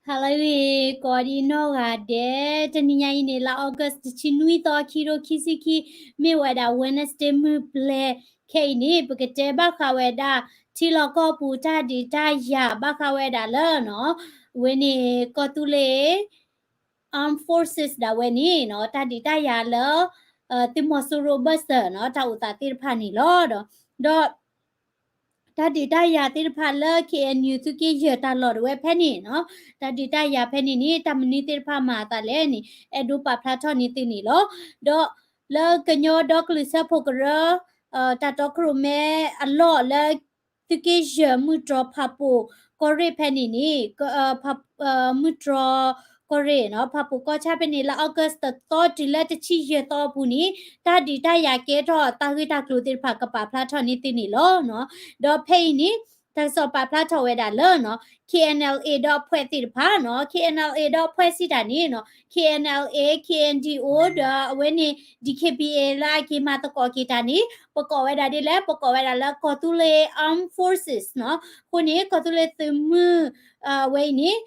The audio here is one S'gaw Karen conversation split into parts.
ဟါလၢအဂ့ၤ ကိးဒံနီၢ်ဂၤဒဲး, တနံၤညါအံၤန့ၣ် လါ August တဆံနွံသီ ခံကထိခံဆံခံ, မ့ၢ်ဝဲဒၣ် Wednesday မုၢ်ပျဲၢ်, ခဲအံၤန့ၣ် ပကတဲဘၣ်ဃးဝဲဒၣ် ထံလီၢ်ကီၢ်ပူၤတၢ်ဒုးတၢ်ယၤ ဘၣ်ဃးဝဲဒၣ်လၢနီၤ, အဝဲန့ၣ် ကီၢ်သူလ့ၤ Armed Forces ဒၣ်ဝဲန့ၣ်နီၤ, တၢ်ဒုးတၢ်ယၤလၢ သုးမီၤစိရိၤဘၢၣ်စၢၤနီၤ, တၢ်အိၣ်သးသ့ၣ်တဖၣ်န့ၣ်လီၤ. ဒီး ဒီး တၢ်ဒုးတၢ်ယၤသ့ၣ်တဖၣ်လၢ K N U သုးက့ယဲၢ်တၢ်လီၢ်ဒၣ်ဝဲဖဲန့ၣ်နီၤ, တၢ်ဒုးတၢ်ယၤဖဲန့ၣ်န့ၣ် တၢ်မနုၤသ့ၣ်တဖၣ်မၤအသးလဲၣ်န့ၣ် အဲၣ်ဒိးပာ်ဖျါထီၣ်န့ၢ်သုန့ၣ်လီၤ. ဒီးလၢကညီဒီကလုာ်စၢဖှိၣ်ကရၢ တၢ်တီခိၣ်ရိၣ်မဲအလီၢ်လၢ သုးက့ယဲၢ်မုၢ်တြီၤဖးပိာ်ကီၢ်ရ့ၣ်ဖဲန့ၣ်န့ၣ် မုၢ်တြီၤကီၢ်ရ့ၣ်နီၤ, ဖးပိာ်ကီၢ်ဆၣ်ဖဲန့ၣ် လါ August တသီတုၤလၢတဆံယဲၢ်သီအပူၤန့ၣ် တၢ်ဒုးတၢ်ယၤကဲထီၣ်တၢ်ဂ့ၢ်တၢ်ကျိၤသ့ၣ်တဖၣ် ကပာ်ဖျါထီၣ်န့ၢ်သုန့ၣ်လီၤ. ဒီးဖဲအံၤန့ၣ် တၢ်ကစီၣ်ပာ်ဖျါထီၣ်ဝဲဒၣ်လၢနီၤ K N L A ဒီးအဖွဲ့သ့ၣ်တဖၣ်နီၤ, K N L A ဒီးအဖွဲ့စံးတၢ်န့ၣ်နီၤ, K N L A, K N D O ဒီးအဝဲန့ၣ် D K B A လၢအက့ၤမၤသကိးက့ၤတၢ်န့ၣ် ပကိးဝဲဒၣ်ဒ်လဲၣ်, ပကိးဝဲဒၣ်လၢ ကီၢ်သူလ့ၤ Armed Forces နီၤ. အဃိန့ၣ် ကီၢ်သူလ့ၤသုးမုၢ် ဝဲအံၤန့ၣ်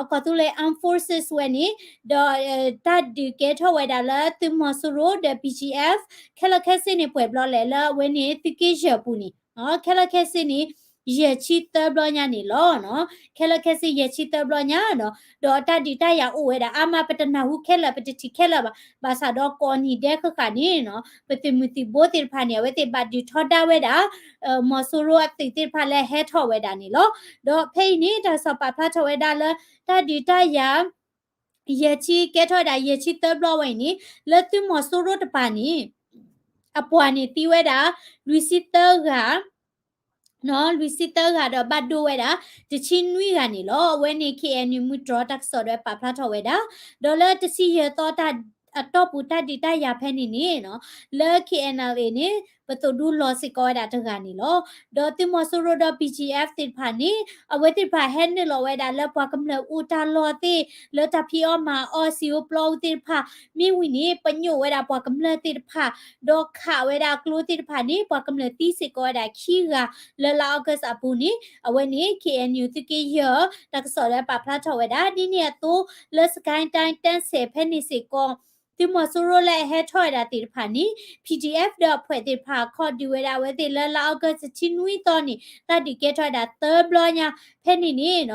ကီၢ်သူလ့ၤ Armed Forces ဝဲန့ၣ် ဒီး တၢ်ဒုးကဲထီၣ်ဝဲဒၣ်လၢသုးမီၤစိရိၤဒီး B G F ခဲလၢာ်ခဲဆ့န့ၣ် ပှဲၤဘျီလဲၣ်လၢအဝဲန့ၣ် သုးက့ယဲၢ်ပူၤန့ၣ် ခဲလၢာ်ခဲဆ့န့ၣ် ယဲၢ်ဆံသၢဘျီညါန့ၣ်လီၤ. ခဲလၢာ်ခဲဆ့ယဲၢ်ဆံသၢဘျီညါနီၤ, ဒီးတၢ်ဒုးတၢ်ယၤအိၣ်ဝဲဒၣ်အါမး ပတနၢ်ဟူခဲလၢာ် ပတထံၣ်ခဲလၢာ်ဘၣ်, ဘၣ်ဆၣ်ဒီးကိးနံၤဒဲးဃၣ်ဃၣ်န့ၣ်နီၤ ပသုးမုၢ်သံၣ်ဘိသ့ၣ်တဖၣ်န့ၣ် အဝဲသ့ၣ်ဘၣ်ဒုးထီဒါဝဲဒၣ် မီၤစိရိၤအသုးသ့ၣ်တဖၣ်လၢဟဲထီၣ်ဝဲဒၣ်န့ၣ်လီၤ. ဒီးဖဲအံၤန့ၣ် တၢ်ကစီၣ်ပာ်ဖျါထီၣ်ဝဲဒၣ်လၢ တၢ်ဒုးတၢ်ယၤ ယဲၢ်ဆံကဲထီၣ်ဝဲဒၣ် ယဲၢ်ဆံသၢဘျီဝဲအံၤန့ၣ် လၢသုးမီၤစိရိၤတပၤန့ၣ် အပှၤန့ၣ်သံဝဲဒၣ် လွံၢ်ဆံသၢဂၤ လွံၢ်ဆံသၢဂၤဒီးဘၣ်ဒိဝဲဒၣ် တဆံနွံဂၤန့ၣ်လီၤ. အဝဲန့ၣ် K N U မုၢ်တြီၤတၢ်ကစီၣ်ဒၣ်ဝဲပာ်ဖျါထီၣ်ဝဲဒၣ်, ဒီးလၢတဆံယဲၢ်သီတၢ်အတီၢ်ပူၤတၢ်ဒုးတၢ်ယၤဖဲန့ၣ်န့ၣ်နီၤ လၢ K N L A န့ၣ် ပသိၣ်ဒူလီၤစ့ၢ်ကီးဝဲဒၣ်တဂၤန့ၣ်လီၤ. ဒီးသုးမီၤစိရိၤဒီး B G F သ့ၣ်တဖၣ်န့ၣ် အဝဲသ့ၣ်တဖၣ်ဟဲနုာ်လီၤဝဲဒၣ်လၢပှၤကမျၢၢ်အိၣ်တၢ်လီၢ်သ့ၣ် လၢတၢ်ဖံးအီၣ်မၤအီၣ်စံာ်အိၣ်ပျီအိၣ်သ့ၣ်တဖၣ် မ့ၢ်ဝံၤန့ၣ် ပညိၣ်ဝဲဒၣ်ပှၤကမျၢၢ်သ့ၣ်တဖၣ် ဒီးခးဝဲဒၣ်ကျိသ့ၣ်တဖၣ်န့ၣ် ပှၤကမျၢၢ်သံစ့ၢ်ကီးဝဲဒၣ်ခံဂၤ လၢလါ August အပူၤန့ၣ် အဝဲန့ၣ် K N U သုးက့ယဲၢ် တၢ်ကစီၣ်လၢပာ်ဖျါထီၣ်ဝဲဒၣ် ဒ်န့ၣ်အသိး လၢစကဲတၢ်တၢ်စဲးဖဲန့ၣ်စ့ၢ်ကီး သုးမီၤစိရိၤလၢအဟဲထီၣ်ဝဲဒၣ်သ့ၣ်တဖၣ်န့ၣ် P D F ဒီးအဖွဲ့သ့ၣ်တဖၣ် ခီၣ်ဒုးဝဲဒၣ်အဝဲသ့ၣ်လၢလါ August တဆံနွံသီန့ၣ် တၢ်ဒုးကဲထီၣ်ဝဲဒၣ်သၢဘျီညါ ဖဲန့ၣ်န့ၣ်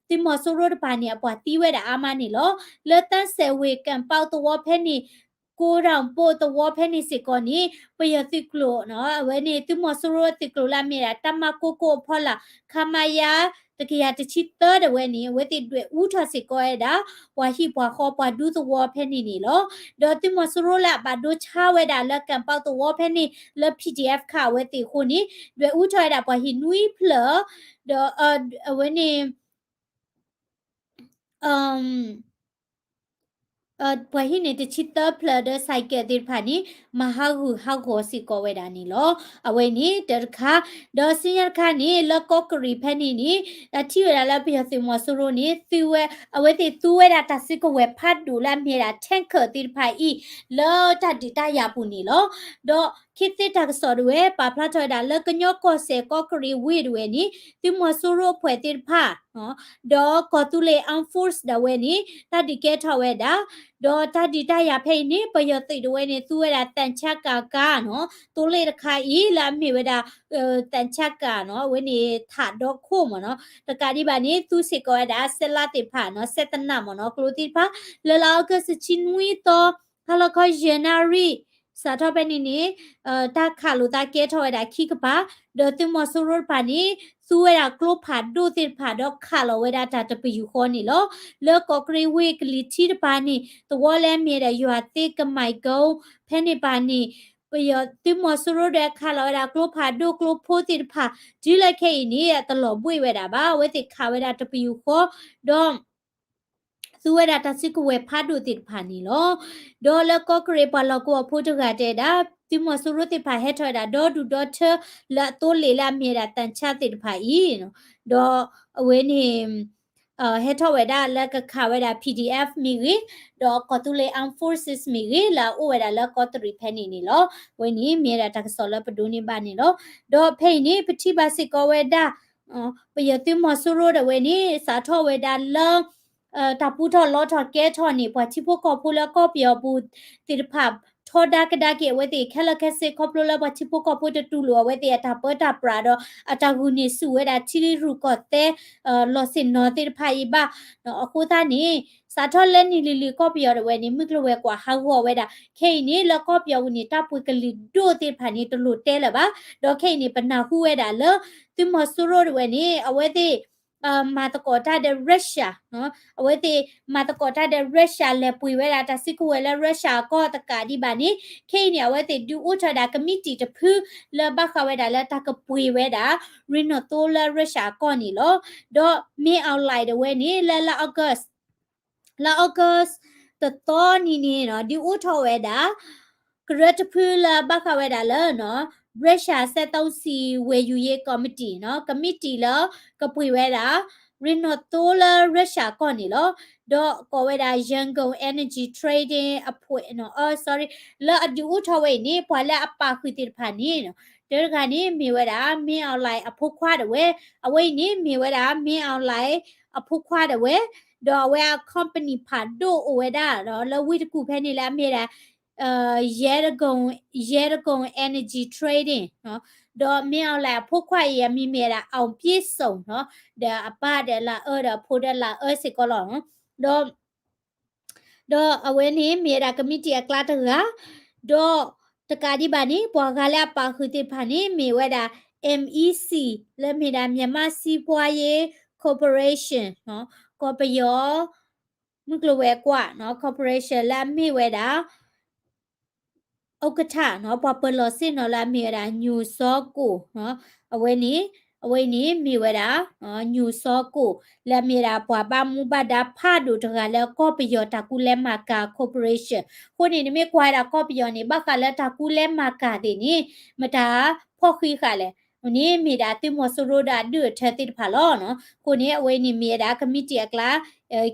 သုးမီၤစိရိၤတပၤန့ၣ် အပှၤသံဝဲဒၣ်အါမးန့ၣ်လီၤ. လၢတၢ်စဲးဝ့ၢ်ကၣ်ပီးသဝီဖဲန့ၣ် ကိးဒၣ်ပိၣ်သဝီဖဲန့ၣ်စ့ၢ်ကီးန့ၣ် ပယီၤသုးကျိၤ အဝဲန့ၣ် သုးမီၤစိရိၤသုးကျိၤလၢအမ့ၢ်ဒၣ် တပ်မ ကိုးကိုး အဖီလာ် ခမရ တကယၤတဆံသၢ ဒၣ်ဝဲန့ၣ် အဝဲသ့ၣ်ဒွဲၣ်အူထီၣ်စ့ၢ်ကီးဝဲဒၣ် ပှၤဟံၣ်ပှၤဃီပှၤဒူသဝီဖဲန့ၣ်န့ၣ်လီၤ. ဒီးသုးမီၤစိရိၤလၢအဘၣ်ဒိဆါဝဲဒၣ်လၢကၣ်ပီးသဝီဖဲန့ၣ် လၢ P D F ခးအဝဲသ့ၣ်အဃိန့ၣ် ဒွဲၣ်အူထီၣ်ဝဲဒၣ်ပှၤဟံၣ်နွံဖျၢၣ် ဒီး အဝဲန့ၣ် ပှၤဟံၣ်န့ၣ်တဆံသၢဖျၢၣ်ဒီး ဆိုင်ကယ် သ့ၣ်တဖၣ်န့ၣ် မၤဟးဂူာ်ဟးဂီၤစ့ၢ်ကီးဝဲဒၣ်န့ၣ်လီၤ. အဝဲန့ၣ်တၢ်တခါ, ဒီးဆူညါတခါန့ၣ် လၢကီၢ်ကရံၣ်ဖဲန့ၣ်န့ၣ် တၢ်ထံၣ်ဝဲဒၣ်လၢပယီၤသုးမီၤစိရိၤန့ၣ် သုဝဲ အဝဲသ့ၣ်သူဝဲဒၣ်တၢ်စုကဝဲၤဖးဒိၣ်လၢအမ့ၢ်ဝဲဒၣ် tanker သ့ၣ်တဖၣ်အံၤ လၢတၢ်ဒုးတၢ်ယၤပူၤန့ၣ်လီၤ. ဒီး ခေတ်သစ် တၢ်ကစီၣ်ဒၣ်ဝဲ ပာ်ဖျါထီၣ်ဝဲဒၣ်လၢ ကညီကီၢ်စဲၣ် ကီၢ်ကရံၣ်ဝ့ၢ်ဒၣ်ဝဲန့ၣ် သုးမီၤစိရိၤအဖွဲ့သ့ၣ်တဖၣ် ဒီးကီၢ်သူလ့ၤ Armed Force ဒၣ်ဝဲန့ၣ် တၢ်ဒုးကဲထီၣ်ဝဲဒၣ်, ဒီးတၢ်ဒုးတၢ်ယၤဖဲအံၤန့ၣ် ပယီၤသုးဒၣ်ဝဲန့ၣ် သူဝဲဒၣ် သံချပ်ကာ နီၤ, သိလ့ၣ်တခါအံၤ လၢအမ့ၢ်ဝဲဒၣ် သံချပ်ကာ နီၤ, အဝဲန့ၣ် ထးဒီခိၣ်မ့ၢ်နီၤ, တကးဒံးဘၣ်န့ၣ် သူစ့ၢ်ကီးဝဲဒၣ် စဲးလါသ့ၣ်တဖၣ်နီၤ, စဲးသနးမ့ၢ်နီၤ, ကျိသ့ၣ်တဖၣ် လၢလါအီကူး တဆံနွံသီ ဟါလီၤခီယဲၢ်နၣ်ရံၣ် စးထီၣ်ဖဲန့ၣ်န့ၣ် တၢ်ခးလိာ်သးကဲထီၣ်ဝဲဒၣ်ခံကပၤ, ဒီးသုးမီၤစိရိၤတဖၣ်န့ၣ် သူဝဲဒၣ်ကျိဖးဒိၣ်သ့ၣ်တဖၣ် ဒီးခးလီၤဝဲဒၣ်တၢ်တပယူာ်ဃီန့ၣ်လီၤ. လၢကီၢ်ကရံၣ်ဝ့ၢ်ကလံၤထံးတပၤန့ၣ် သဝီလၢအမ့ၢ်ဝဲဒၣ် ယွၤသ့ကမၤကီ ဖဲန့ၣ်ပၤန့ၣ် ပယီၤသုးမီၤစိရိၤဒီးခးလီၤဝဲဒၣ်ကျိဖးဒိၣ်ကျိဖိသ့ၣ်တဖၣ် တုၤလၢခဲအံၤန့ၣ် အတလီၤဘှံးဝဲဒၣ်ဘၣ်, အဝဲသ့ၣ်ခးဝဲဒၣ်တပယူာ်ဃီ ဒီး သူဝဲဒၣ်တၢ်စုကဝဲၤဖးဒိၣ်သ့ၣ်တဖၣ်န့ၣ်လီၤ. ဒီးလၢကီၢ်ကရံၣ်ပှၤလီၢ်ကဝီၤဖိတဂၤတဲဒၣ် သုးမီၤစိရိၤသ့ၣ်တဖၣ်ဟဲထီၣ်ဝဲဒၣ်ဒီဒူၣ်ဒီထၢ လၢအသိလ့ၣ်လၢအမ့ၢ်ဝဲဒၣ် သံချပ်ကာ သ့ၣ်တဖၣ်အံၤ, ဒီးအဝဲန့ၣ် ဟဲထီၣ်ဝဲဒၣ်လၢကခးဝဲဒၣ် P D F မ့ၢ်ဂ့ၤ, ဒီးကီၢ်သူလ့ၤ Armed Forces မ့ၢ်ဂ့ၤ လၢအအိၣ်ဝဲဒၣ်လၢကီၢ်ကရံၣ်ဖဲန့ၣ်န့ၣ်လီၤ. အဝဲန့ၣ်မ့ၢ်ဝဲဒၣ်တၢ်ကစီၣ်လၢပဒိးန့ၢ်ဘၣ်န့ၣ်လီၤ. ဒီးဖဲအံၤန့ၣ် ပထံၣ်ဘၣ်စ့ၢ်ကီးဝဲဒၣ် ပယီၤသုးမီၤစိရိၤဒၣ်ဝဲန့ၣ် စးထီၣ်ဝဲဒၣ်လၢ တၢ်ပူထီၣ်လီထီၣ်ကဲထီၣ်န့ၣ် ပှၤထံဖိကီၢ်ဖိလၢကီၢ်ပယီၤပူၤသ့ၣ်တဖၣ် ထီဒါကဒါက့ၤအဝဲသ့ၣ်ခဲလၢာ်ခဲဆ့ ခီဖျိလၢပှၤထံဖိကီၢ်ဖိတတူၢ်လိာ်အဝဲသ့ၣ်အတၢ်ပၢတၢ်ပြးဒီး အတၢ်ဂုာ်န့ၢ်ဆူၣ်ဝဲဒၣ်ထံရူၢ်ကီၢ်သဲ လီၢ်ဆ့ၣ်နီၤသ့ၣ်တဖၣ်အံၤဘၣ်. အဃိသတးန့ၣ် စးထီၣ်လၢနံၣ်လံၤလံၤကီၢ်ပယီၤဒၣ်ဝဲန့ၣ် မုၢ်ကျိၤဝဲၤကွာ်ဟးဂီၤဝဲဒၣ် ခဲအံၤန့ၣ် လၢကီၢ်ပယီၤပူၤန့ၣ် တၢ်ပှ့ၤကလံၤဒိၣ်သ့ၣ်တဖၣ်န့ၣ် တလိၣ်တဲလၢၤဘၣ်. ဒီးခဲအံၤန့ၣ် ပနၢ်ဟူဝဲဒၣ်လၢ သုးမီၤစိရိၤဒၣ်ဝဲန့ၣ် အဝဲသ့ၣ် မၤသကိးတၢ်ဒီး Russia အဝဲသ့ၣ်မၤသကိးတၢ်ဒီး Russia လဲၤပှ့ၤဝဲဒၣ်တၢ်စုကဝဲၤလၢ Russia အကီၢ်တကးဒံးဘၣ်န့ၣ် ခဲအံၤန့ၣ် အဝဲသ့ၣ်ဒုးအိၣ်ထီၣ်ဝဲဒၣ် committee တဖု လၢဘၣ်ဃးဝဲဒၣ်လၢတၢ်ကပှ့ၤဝဲဒၣ် ရ့ၣ်နီၣ်သိလၢ Russia အကီၢ်န့ၣ်လီၤ. ဒီး Min Aung Hlaing ဒၣ်ဝဲန့ၣ် လၢလါ August လါ August တသီနံၤန့ၣ် ဒုးအိၣ်ထီၣ်ဝဲဒၣ် ကရၢတဖုလၢဘၣ်ဃးဝဲဒၣ်လၢ Russia စက်သုံးဆီဝယ်ယူရေးကော်မတီ committee လၢကပှ့ၤဝဲဒၣ် ရ့ၣ်နီၣ်သိလၢ Russia အကီၢ်န့ၣ်လီၤ. ဒီးကိးဝဲဒၣ် Yangon Energy Trading အဖှဲး sorry လၢအဒုးအိၣ်ထီၣ်ဝဲအံၤန့ၣ် ပှၤလၢအပာ်ဃုာ်သ့ၣ်တဖၣ်န့ၣ် တၢတဂၤန့ၣ်မ့ၢ်ဝဲဒၣ် Min Aung Hlaing အဖိခွါဒၣ်ဝဲ, အဝဲအံၤန့ၣ်မ့ၢ်ဝဲဒၣ် Min Aung Hlaing အဖိခွါဒၣ်ဝဲ, ဒီးအဝဲအ company ဖးဒိၣ်အိၣ်ဝဲဒၣ် လၢဝ့ၢ်တကူၣ်ဖဲန့ၣ်လၢအမ့ၢ်ဒၣ် Yangon Energy Trading ဒီး Min Aung Hlaing အဖိခွါအံၤအမံၤမ့ၢ်ဝဲဒၣ် အောင်ပြည့်စုံ ဒီးအပၢ်ဒီးလၢအအၢဒီးအဖိဒီးလၢအအၢစ့ၢ်ကီးလီၤ. ဒီး ဒီးအဝဲန့ၣ်မ့ၢ်ဝဲဒၣ် committee အကျါတဂၤ, ဒီးတကးဒံးဘၣ်န့ၣ် ပှၤဂၤလၢအပာ်ဃုာ်သ့ၣ်တဖၣ်န့ၣ် မ့ၢ်ဝဲဒၣ် MEC လၢမ့ၢ်ဒၣ် မြန်မာ့စီးပွားရေး corporation ကီၢ်ပယီၤ မုၢ်ကျိၤဝဲၤကွာ် corporation လၢအမ့ၢ်ဝဲဒၣ် ဥက္ကဋ္ဌ ပှၤပၢၤလီၢ်ဆ့ၣ်နီၤလၢအမ့ၢ်ဝဲဒၣ် ညိုစောကို, အဝဲန့ၣ် အဝဲအံၤန့ၣ်မ့ၢ်ဝဲဒၣ် ညိုစောကို လၢအမ့ၢ်ဒၣ်ပှၤဘၣ်မူဘၣ်ဒါဖးဒိၣ်တဂၤလၢကီၢ်ပယီၤတၢ်ကူလဲမၤကၤ corporation. အဃိန့ၣ် နမ့ၢ်ကွၢ်ဝဲဒၣ်ကီၢ်ပယီၤန့ၣ် ဘၣ်ဃးလၢတၢ်ကူလဲမၤကၤသ့ၣ်န့ၣ် မတၤဖီၣ်ဃံးဃာ်လဲၣ်. အန့ၣ်မ့ၢ်ဒၣ်သုးမီၤစိရိၤဒီးအဒုးအထၢသ့ၣ်တဖၣ်လီၤ. အဃိန့ၣ် အဝဲအံၤန့ၣ်မ့ၢ်ဝဲဒၣ် committee အကျါ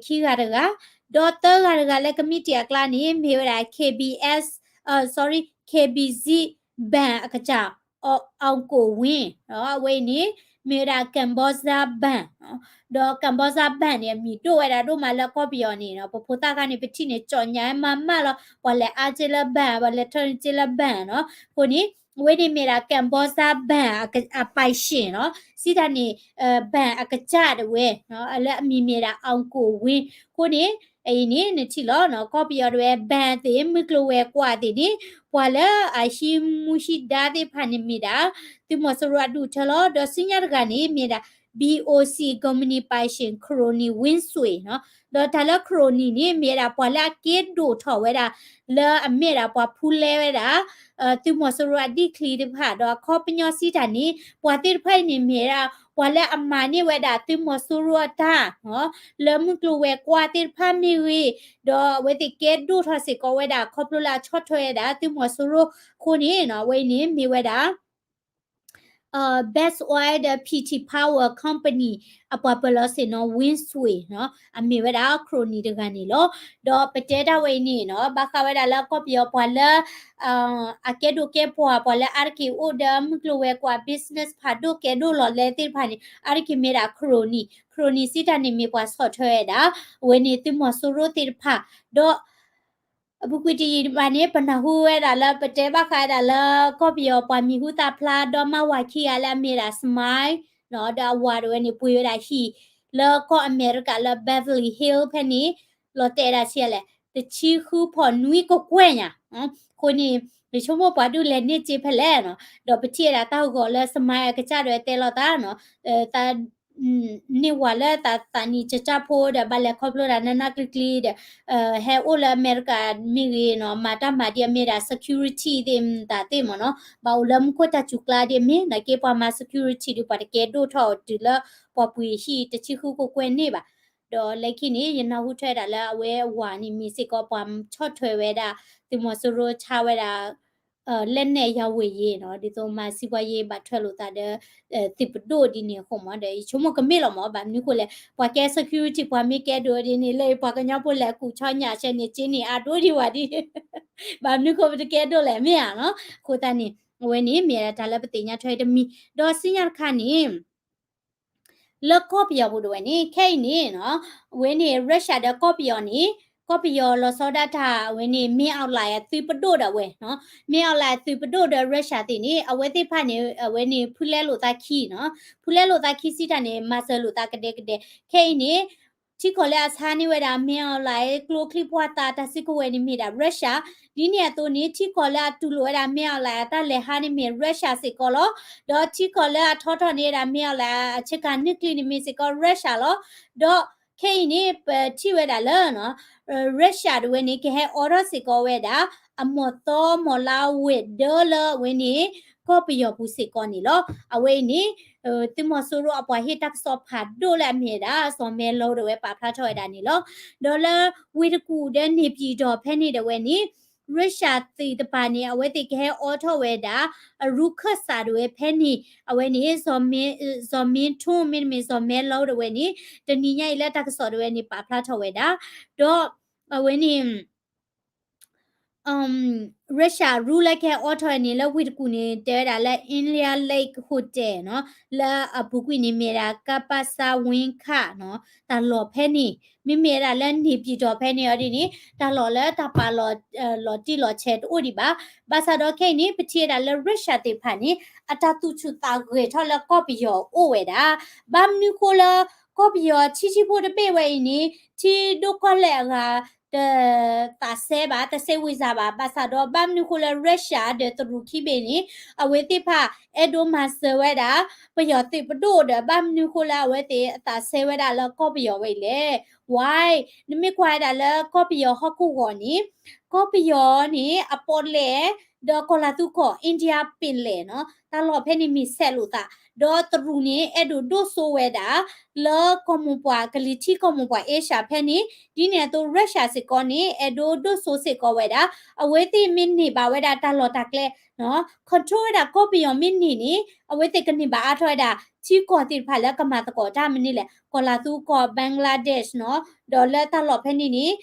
ခံဂၤတဂၤ, ဒီးသၢဂၤတဂၤလၢ committee အကျါန့ၣ် မ့ၢ်ဝဲဒၣ် KBS, sorry, KBZ Bank အကစၢ် အောင်ကိုဝင်း, အဝဲအံၤန့ၣ် မ့ၢ်ဝဲဒၣ် Cambodia Bank, ဒီး Cambodia Bank န့ၣ် အမံၤဒိၣ်ဝဲဒၣ်ဒိၣ်မးလၢကီၢ်ပယီၤန့ၣ် ပဖိသၣ်ခါန့ၣ် ပထံၣ်န့ၣ် ကၠီၣ်ညါမးမးလီၤ. ပှၤလဲၤအါက့လၢ bank, ပှၤလဲၤထၢက့လၢ bank နီၤ. အဃိန့ၣ် အဝဲန့ၣ်မ့ၢ်ဒၣ် Cambodia Bank အ ပိုင်ရှင် နီၤ. စံးတၢ်န့ၣ် bank အကစၢ်ဒၣ်ဝဲ လၢအမံၤမ့ၢ်ဒၣ် အောင်ကိုဝင်း. အဃိန့ၣ် အအံၤန့ၣ် နထံၣ်လီၤ ကီၢ်ပယီၤဒၣ်ဝဲ bank သ့ၣ် မုၢ်ကျိၤဝဲၤကွာ်သ့ၣ်န့ၣ် ပှၤလၢအဟံးမူဟံးဒါသ့ၣ်တဖၣ်န့ၣ်မ့ၢ်ဒၣ် သုးမီၤစိရိၤအဒူၣ်ထၢလီၤ. ဒီးဆူညါတဂၤန့ၣ် မ့ၢ်ဒၣ် BOC ကုမ္ပဏီပိုင်ရှင် ခရိၣ်နံၣ် ဝင်းဆွေ နီၤ. ဒီးတၢ်လၢခရိၣ်နံၣ်န့ၣ် မ့ၢ်ဝဲဒၣ်ပှၤလၢအကဲဒိၣ်ထီၣ်ဝဲဒၣ် လၢအမ့ၢ်ဒၣ်ပှၤဖူလဲဝဲဒၣ် သုးမီၤစိရိၤအဒံၣ်ချံသ့ၣ်တဖၣ် ဒီးအခီပညီစံးတၢ်န့ၣ် ပှၤသ့ၣ်တဖၣ်အံၤန့ၣ်မ့ၢ်ဝဲဒၣ် ပှၤလၢအမၤန့ၢ်ဝဲဒၣ်သုးမီၤစိရိၤအတၢ် လၢမုၢ်ကျိၤဝဲၤကွာ်သ့ၣ်တဖၣ်မ့ၢ်ဂ့ၤ, ဒီးအဝဲသ့ၣ်ကဲဒိၣ်ထီၣ်စ့ၢ်ကီးဝဲဒၣ် ခီဖျိလၢအဆီၣ်ထွဲဝဲဒၣ်သုးမီၤစိရိၤအဃိန့ၣ် အဝဲအံၤန့ၣ်မ့ၢ်ဝဲဒၣ် Best Oil ဒီး PT Power Company အပှၤပၢၤလီၢ်ဆ့ၣ်နီၤ Win Sui နီၤ အမ့ၢ်ဝဲဒၣ်ခရိၣ်နံၣ်တဂၤန့ၣ်လီၤ. ဒီးပတဲတၢ်ဝဲအံၤန့ၣ်နီၤ ဘၣ်ဃးဝဲဒၣ်လၢကီၢ်ပယီၤပှၤလၢ အကဲဒိၣ်ကဲပှၢ် ပှၤလၢအါတက့ၢ်အိၣ်ဒီးမုၢ်ကျိၤဝဲၤကွာ် business ဖးဒိၣ်ကဲဒိၣ်လီၤလဲသ့ၣ်တဖၣ်န့ၣ် အါတက့ၢ်မ့ၢ်ဒၣ်ခရိၣ်နံၣ်, ခရိၣ်နံၣ်စံးတၢ်န့ၣ်မ့ၢ်ပှၤဆီၣ်ထွဲဝဲဒၣ် အဝဲန့ၣ်သုးမီၤစိရိၤသ့ၣ်တဖၣ် ဒီး အပူၤကွံာ်တယံာ်ဘၣ်န့ၣ် ပနၢ်ဟူဝဲဒၣ်လၢပတဲဘၣ်ဃးဝဲဒၣ်လၢ ကီၢ်ပယီၤပှၤမံၤဟူသၣ်ဖျါဒီမါဝၤခံဂၤလၢအမ့ၢ်ဒၣ် Smile နီၤ ဒီးအဝၤဒၣ်ဝဲန့ၣ် ပှ့ၤဝဲဒၣ်ဟံၣ် လၢကီၢ်အမဲရကၤလၢ Beverly Hills ဖဲန့ၣ် လီၤတဲာ်ဒၣ်ဆံးလဲၣ် တဆံဃုဖီၣ်နွံကကွဲၢ်ညါ, အဃိန့ၣ် ယဆိကမိၣ်ပှၤဒုးလဲၤန့ၢ်စ့ဖဲလဲၣ်နီၤ ဒီးပထံၣ်ဝဲဒၣ်တၢ်ဂီၤလၢ Smile အကစၢ်ဒၣ်ဝဲတဲလိာ်သးနီၤ သး န့ၢ်ဝၤလၢသးသးနံၣ်ကၠၢ်ကၠၢ်ဖိဒီး ဘၣ်လဲၤခီဖျိဒၣ်နးနးကျံၤကျံၤဒီး ဟဲအိၣ်လၢအမဲရကၤမ့ၢ်ဂ့ၤနီၤ မၤတၢ်မၤဒ်အမ့ၢ်ဒၣ် security သ့ၣ်မတၤသ့ၣ်မ့ၢ်နီၤ ဘၣ်အိၣ်လၢမူခိၣ်တၢ်စူၤကျါဒ်အမ့ၢ် နာ်က့ပှၤမၤ security ဒီးပှၤတကဲဒိၣ်ထီၣ်တုၤလၢပှၤပှ့ၤဟံၣ်တဆံဃုကကွဲၢ်န့ၣ်ဘၣ်. ဒီးလၢခံန့ၣ် ယနၢ်ဟူထွဲဒၣ်လၢအဝဲအဝၤန့ၣ်မ့ၢ်စ့ၢ်ကီးပှၤဆီၣ်ထွဲဝဲဒၣ် သုးမီၤစိရိၤဆါဝဲဒၣ် လက်နက်ရောင်းဝယ်ရေးနီၤ ဒ်သိးမၤစီးပွားရေး ဘၣ်ထွဲလိာ်သးဒီး သုးပဒိၣ်ဒ်န့ၣ်အဃိမး ဒီးယဆိကမိၣ်ကမ့ၢ်လီၤမး ဘၣ်မနုၤဃိလဲၣ် ပှၤကဲ security ပှၤမ့ၢ်ကဲဒိၣ်ဒ်န့ၣ် လၢပှၤကညီဖိလဲၤကူၣ်ဆီညၣ်ဆဲန့ၣ် စ့န့ၣ်အါဒိၣ်ဒံးဝဲဒ် ဘၣ်မနုၤဃိပတကဲဒိၣ်လဲၣ် မ့ၢ်ဧါနီၤ အဃိသတးန့ၣ် အဝဲန့ၣ်မ့ၢ်ဒၣ်တၢ်လၢပသ့ၣ်ညါထွဲတမံၤ ဒီးဆူညါတခါန့ၣ် လၢကီၢ်ပယီၤပူၤဒၣ်ဝဲန့ၣ် ခဲအံၤန့ၣ်နီၤ အဝဲန့ၣ် Russia ဒီးကီၢ်ပယီၤန့ၣ် ကီၢ်ပယီၤလီၤဆီဒၣ်တၢ် အဝဲန့ၣ် မင်းအောင်လှိုင် အသုးပဒိၣ်ဒၣ်ဝဲနီၤ, မင်းအောင်လှိုင် အသုးပဒိၣ်ဒီး Russia သ့ၣ်န့ၣ် အဝဲသ့ၣ်တဖၣ်န့ၣ် အဝဲန့ၣ် ဖုလဲလိာ်သးခံနီၤ, ဖုလဲလိာ်သးခံစံးတၢ်န့ၣ် မၤစၢၤလိာ်သးကဒဲကဒဲ, ခဲအံၤန့ၣ် ထံကီၢ်လၢအဆါန့ၢ်ဝဲဒၣ် မင်းအောင်လှိုင် ကျိချံမျိာ်သၣ်တၢ်စုကဝဲၤန့ၣ်မ့ၢ်ဒၣ် Russia, ဒ်န့ၣ်အသိးန့ၣ် ထံကီၢ်လၢအတူၢ်လိာ်ဝဲဒၣ် မင်းအောင်လှိုင် အတၢ်လဲၤဟးန့ၣ်မ့ၢ် Russia စ့ၢ်ကီးလီၤ. ဒီးထံကီၢ်လၢအထီထီၣ်န့ၢ်ဝဲဒၣ် မင်းအောင်လှိုင် အဆ့ကၤနုၣ်ချံန့ၣ်မ့ၢ်စ့ၢ်ကီး Russia လီၤ. ဒီးခဲအံၤန့ၣ် ပထံၣ်ဝဲဒၣ်လၢ Russia တဝဲန့ၣ် ကဟဲအိးထီၣ်စ့ၢ်ကီးဝဲဒၣ် အမီၢ်သီမီၢ်လါဝဲၢ်ဒၢလၢအဝဲန့ၣ် ကီၢ်ပယီၤပူၤစ့ၢ်ကီးန့ၣ်လီၤ. အဝဲအံၤန့ၣ် သုးမီၤစိရိၤအပှၤဟ့ၣ်တၢ်ကစီၣ်ဖးဒိၣ်လၢအမ့ၢ်ဝဲဒၣ် စီၤမဲလီတဝဲပာ်ဖျါထီၣ်ဝဲဒၣ်န့ၣ်လီၤ. ဒီးလၢဝ့ၢ်တကူၣ်ဒီးန့ၣ်ပံၣ်တီၣ်ဖဲန့ၣ်ဒၣ်ဝဲန့ၣ် Russia သ့ၣ်တဖၣ်န့ၣ် အဝဲသ့ၣ်ကဟဲအိးထီၣ်ဝဲဒၣ် အရူခၢၣ်စးဒၣ်ဝဲဖဲန့ၣ် အဝဲန့ၣ် စီၤမ့ စီၤမ့ ထူ မ့တမ့ၢ်စီၤမဲလီတဝဲန့ၣ် တနံၤညါအံၤလၢတၢ်ကစီၣ်ဒၣ်ဝဲန့ၣ် ပာ်ဖျါထီၣ်ဝဲဒၣ် ဒီးအဝဲန့ၣ် Russia ရူလၢကဟဲအိးထီၣ်န့ၣ် လၢဝ့ၢ်တကူၣ်န့ၣ် တဲဝဲဒၣ်လၢ India Lake Hotel နီၤ, လၢအပူၤကွံာ်န့ၣ်မ့ၢ်ဒၣ် ကပစၢ်ဝ့ခၣ်နီၤ, တၢ်လီၢ်ဖဲန့ၣ် မ့မ့ၢ်ဝဲဒၣ်လၢန့ၣ်ပံၣ်တီၣ်ဖဲန့ၣ်အီၤဒ်န့ၣ် တၢ်လီၢ်လၢတၢ်ပာ်လီၤ လီၤတံၢ်လီၤဆဲးတအိၣ်ဒံးဘၣ်. ဘၣ်ဆၣ်ဒီးခဲအံၤန့ၣ် ပထံၣ်ဝဲဒၣ်လၢ Russia သ့ၣ်တဖၣ်န့ၣ် အတၢ်သူၣ်ဆူၣ်သးဂဲၤထီၣ်လၢကီၢ်ပယီၤအိၣ်ဝဲဒၣ် ဘၣ်မနုၤဃိလၢ ကီၢ်ပယီၤထံဆံဖိတဘ့ၣ်ဝဲအံၤန့ၣ် ထံဒိၣ်ကီၢ်လဲၢ်အဂၤ တသးစဲဘၣ် တစဲဝံၤစၢ်ဘၣ်. ဘၣ်ဆၣ်ဒီးဘၣ်မနုၤဃိလၢ Russia ဒီးတရူးခံဘ့ၣ်န့ၣ် အဝဲသ့ၣ်တဖၣ်အဲၣ်ဒိးမၤစၢၤဝဲဒၣ် ပယီၤသုးပဒိၣ်ဒီး ဘၣ်မနုၤဃိလၢအဝဲသ့ၣ်အသးစဲဝဲဒၣ်လၢကီၢ်ပယီၤဝဲအံၤလဲၣ်. Why နမ့ၢ်ကွၢ်ဝဲဒၣ်လၢကီၢ်ပယီၤဟီၣ်ခိၣ်ဂီၤန့ၣ် ကီၢ်ပယီၤန့ၣ် အပီၣ်လဲၣ် ဒီးကီၢ်လၤသူကီၢ် India ပ့ၣ်လဲၣ်နီၤ တၢ်လီၢ်ဖဲန့ၣ်မ့ၢ်ဆဲးလိာ်သး ဒီးတရူးန့ၣ် အဲၣ်ဒိးဒိၣ်စိဝဲဒၣ် လၢကီၢ်မိၢ်ပှၢ် ကလံၤထံးကီၢ်မိၢ်ပှၢ် Asia ဖဲန့ၣ် ဒ်န့ၣ်အသိး Russia စ့ၢ်ကီးန့ၣ် အဲၣ်ဒိးဒိၣ်စိစ့ၢ်ကီးဝဲဒၣ် အဝဲသ့ၣ်မ့ၢ်န့ၢ်ဘၣ်ဝဲဒၣ်တၢ်လီၢ်တၢ်ကျဲ control ဝဲဒၣ်ကီၢ်ပယီၤမ့ၢ်န့ၢ်န့ၣ် အဝဲသ့ၣ်ကန့ၢ်ဘၣ်အါထီၣ်ဝဲဒၣ် ထံကီၢ်သ့ၣ်တဖၣ်လၢကမၤသကိးတၢ်မနုၤလဲၣ် ကီၢ်လၤသူကီၢ် Bangladesh နီၤ ဒီးလၢတၢ်လီၢ်ဖဲန့ၣ်န့ၣ်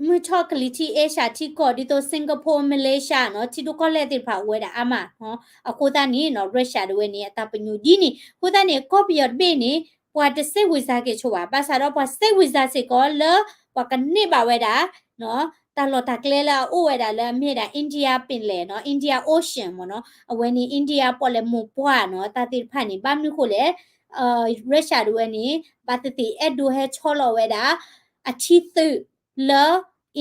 မုၢ်ထီၣ်ကလံၤထံး Asia ထံကီၢ် ဒ်သိး Singapore Malaysia နီၤ ထံဒိၣ်ကီၢ်လဲၢ်သ့ၣ်တဖၣ်အိၣ်ဝဲဒၣ်အါမးနီၤ အဃိသတးန့ၣ်နီၤ Russia တဝဲန့ၣ် အတၢ်ပညိၣ်ဒ်န့ၣ် အဃိသတးန့ၣ် ကီၢ်ပယီၤတဘ့ၣ်န့ၣ် ပှၤတစဲဝံၤစၢ်က့ၤဆိဘၣ် ဘၣ်ဆၣ်ဒီးပှၤစဲဝံၤစၢ်စ့ၢ်ကီးလၢ ပှၤကန့ၢ်ဘၣ်ဝဲဒၣ် တၢ်လီၢ်တၢ်ကျဲလၢအအိၣ်ဝဲဒၣ်လၢအမ့ၢ်ဝဲဒၣ် India ပ့ၣ်လဲၣ်နီၤ India Ocean မ့ၢ်နီၤ အဝဲန့ၣ် India ပီၣ်လဲၣ်မိၢ်ပှၢ်နီၤ တၢ်သ့ၣ်တဖၣ်န့ၣ် ဘၣ်မနုၤဃိလဲၣ် Russia တဝဲန့ၣ် ဘၣ်သ့ၣ်သ့ၣ်အဲၣ်ဒိးဟဲဆီလီၤဝဲဒၣ် အထံသုးလၢ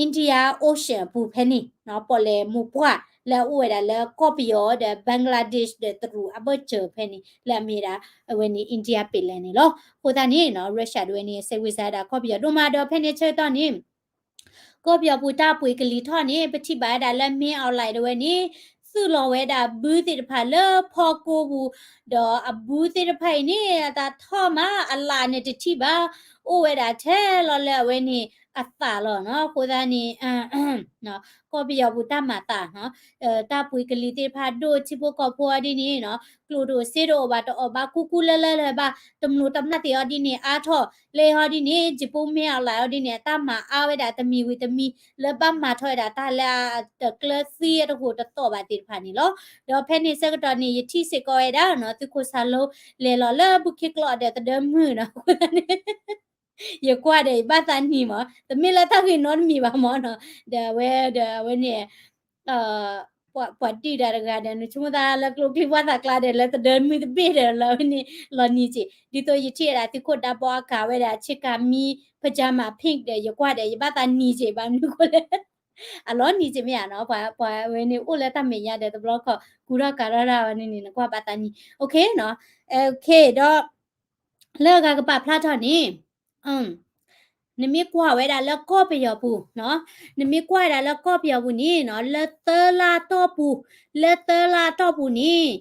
India Ocean အပူၤဖဲန့ၣ် ပီၣ်လဲၣ်မိၢ်ပှၢ် လၢအအိၣ်ဝဲဒၣ်လၢကီၢ်ပယီၤဒီး Bangladesh ဒီးတရူးအဘၢၣ်စၢၤဖဲန့ၣ် လၢအမ့ၢ်ဝဲဒၣ် အဝဲန့ၣ် India ပ့ၣ်လဲၣ်န့ၣ်လီၤ. အဃိသတးန့ၣ်နီၤ Russia တဝဲန့ၣ် စဲဝံၤစၢ်ဝဲဒၣ်ကီၢ်ပယီၤဒိၣ်မးဒီး ဖဲန့ၣ်ဆၢကတီၢ်န့ၣ် ကီၢ်ပယီၤပူၤတၢ်ပှ့ၤကလံၤထီၣ်န့ၣ် ပထံၣ်ဘၣ်ဝဲဒၣ်လၢ မင်းအောင်လှိုင် တဝဲန့ၣ် သုးလီၤဝဲဒၣ်ဘုသ့ၣ်တဖၣ်လၢဖီကိပူၤ ဒီးအဘုသ့ၣ်တဖၣ်အံၤန့ၣ် အတၢ်ထီၣ်မးအလၣ်န့ၣ်တထံၣ်ဘၣ် အိၣ်ဝဲဒၣ်ထဲလီၤလၢအဝဲန့ၣ်အသးလီၤနီၤ. အဃိသတးန့ၣ် ကီၢ်ပယီၤပူၤတၢ်မၤသးနီၤ တၢ်ပှ့ၤကလံၤသ့ၣ်တဖၣ်ဒိၣ် ထံဖိကီၢ်ဖိအီၤဒ်န့ၣ်နီၤ ကျိၣ်ဒိၣ်စ့ဒိၣ်ဘၣ်တအီၣ်ဘၣ်ကူကူလၢလၢလၢၤဘၣ် တမျိးတမျာ်သ့ၣ်အီၤဒ်န့ၣ် အါထီၣ်လၢအီၤဒ်န့ၣ် ယပူမ့ၢ်အီၤလၢအီၤဒ်န့ၣ် အတၢ်မၤအါဝဲဒၣ်တမံၤဝံၤတမံၤ လၢဘၣ်မၤထီၣ်ဝဲဒၣ်တၢ်လၢအတကျၢၤသံအတဟူးတသီၣ်ဘၣ်သ့ၣ်တဖၣ်န့ၣ်လီၤ. ဒီးဖဲန့ၣ်ဆၢကတီၢ်န့ၣ် ယထံၣ်စ့ၢ်ကီးဝဲဒၣ်နီၤ သုးခိၣ်စၢ်လိ လဲၤလီၤလၢဘူၣ်ခ့ကျီၢ်ဒီးသဒၢမုၢ်နီၤ အဃိသတးန့ၣ် ယကွၢ်ဒီးယဘၣ်သးနံၤမး တမ့ၢ်လၢတၢ်ဂ့ၢ်နီတမံၤဘၣ်မးနီၤ ဒီးအဝဲဒီးအဝဲန့ၣ် ပှၤဒုၣ်ဒါတဂၤဒီး နဆိကမိၣ်သးလၢကျိချံမျိာ်သၣ်ကျါဒီး လၢသဒၢမုၢ်တဘ့ၣ်ဒီး လီၤန့ၢ်စ့ၢ် ဒ်သိးယထံၣ်ဝဲဒၣ်သုးခိၣ်ဒါဘီအကၤဝဲဒၣ် ဆ့ကၤမံ pajama pink ဒီး ယကွၢ်ဒီး ယဘၣ်သးနံၤစ့ၢ် ဘၣ်မနုၤဃိလဲၣ် အလီၤနံၤစ့ၢ်မ့ၢ်ဧါနီၤ ပှၤဝဲန့ၣ်အိၣ်လၢတၢ်မဲာ်ညါဒီးတဘျီခီ ကူထီၣ်ကၤထီၣ်ဒၣ်ဝဲန့ၣ်န့ၣ် နကွၢ်ဘၣ်သးနံၤ OK နီၤ OK ဒီး လၢအဂၤကပာ်ဖျါထီၣ်န့ၣ် နမ့ၢ်ကွၢ်ဝဲဒၣ်လၢကီၢ်ပယီၤပူၤနီၤ နမ့ၢ်ကွၢ်ဝဲဒၣ်လၢကီၢ်ပယီၤပူၤန့ၣ်နီၤ လၢသၢလါအတီၢ်ပူၤ လၢသၢလါအတီၢ်ပူၤန့ၣ်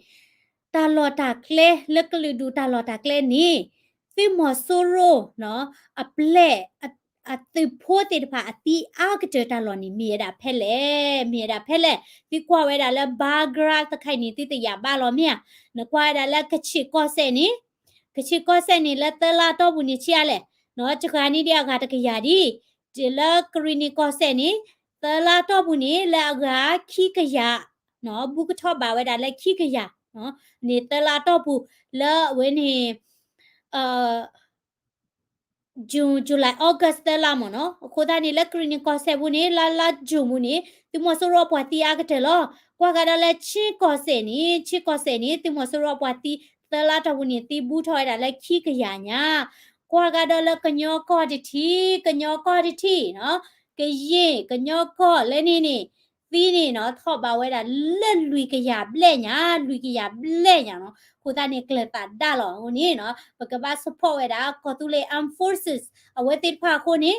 တၢ်လီၢ်တၢ်ကျဲ လၢကလုာ်ဒူၣ်တၢ်လီၢ်တၢ်ကျဲန့ၣ် သုးမီၤစိရိၤနီၤ အပျဲၢ် အသုးဖိသ့ၣ်တဖၣ်အသံအါကတၢၢ်တၢ်လီၢ်န့ၣ် မ့ၢ်ဝဲဒၣ်ဖဲလဲၣ် မ့ၢ်ဝဲဒၣ်ဖဲလဲၣ် သုကွၢ်ဝဲဒၣ်လၢ bar graph တခါအံၤန့ၣ် သုတယာ်ဘၣ်လီၤမ့ၢ်ဧါ နကွၢ်ဝဲဒၣ်လၢကခ့ၣ်ကီၢ်စဲၣ်န့ၣ် ကခ့ၣ်ကီၢ်စဲၣ်န့ၣ် လၢသၢလါအတီၢ်ပူၤန့ၣ်ဆံးအါလဲၣ် နီၤ တဂၤန့ၣ်ဒ်အဂၤတကယၤဒ် တုၤလၢကရံၣ်နံၣ်ကီၢ်စဲၣ်န့ၣ် သၢလါအတီၢ်ပူၤန့ၣ် လၢအဂၤခံကယၤ နီၤ ဘူးကထီၣ်ဘၣ်ဝဲဒၣ်လၢခံကယၤ န့ၣ်သၢလါအတီၢ်ပူၤ လၢအဝဲန့ၣ် June, July, August သၢလါမ့ၢ်နီၤ. အဃိသတးန့ၣ် လၢကရံၣ်နံၣ်ကီၢ်စဲၣ်ပူၤန့ၣ် လါလါ June ပူၤန့ၣ် သုးမီၤစိရိၤပှၤသံအါကတၢၢ်လီၤ. ကွၢ်ကဒီးလၢ ချင်းကီၢ်စဲၣ်န့ၣ်, ချင်းကီၢ်စဲၣ်န့ၣ် သုးမီၤစိရိၤပှၤသံ သၢလါတီၢ်ပူၤန့ၣ် သံဘူးထီၣ်ဝဲဒၣ်လၢခံကယၤညါ. ကွၢ်ကဒီးလၢကညီကီၢ်တထံၣ်, ကညီကီၢ်တထံၣ်နီၤ, ကယ့ၢ်ကညီကီၢ်လၢန့ၣ်န့ၣ် သံန့ၣ်နီၤ ထီၣ်ဘးဝဲဒၣ်လၢလွံၢ်ကယၤဘျဲၣ်ညါ, လွံၢ်ကယၤဘျဲၣ်ညါနီၤ. အဃိသတးန့ၣ် ကျၢၤသးဒၣ်လီၤ. အဃိန့ၣ်နီၤ ပကဘၣ် support ဝဲဒၣ် ကီၢ်သူလ့ၤ armed forces အဝဲသ့ၣ်တဖၣ်အဃိန့ၣ်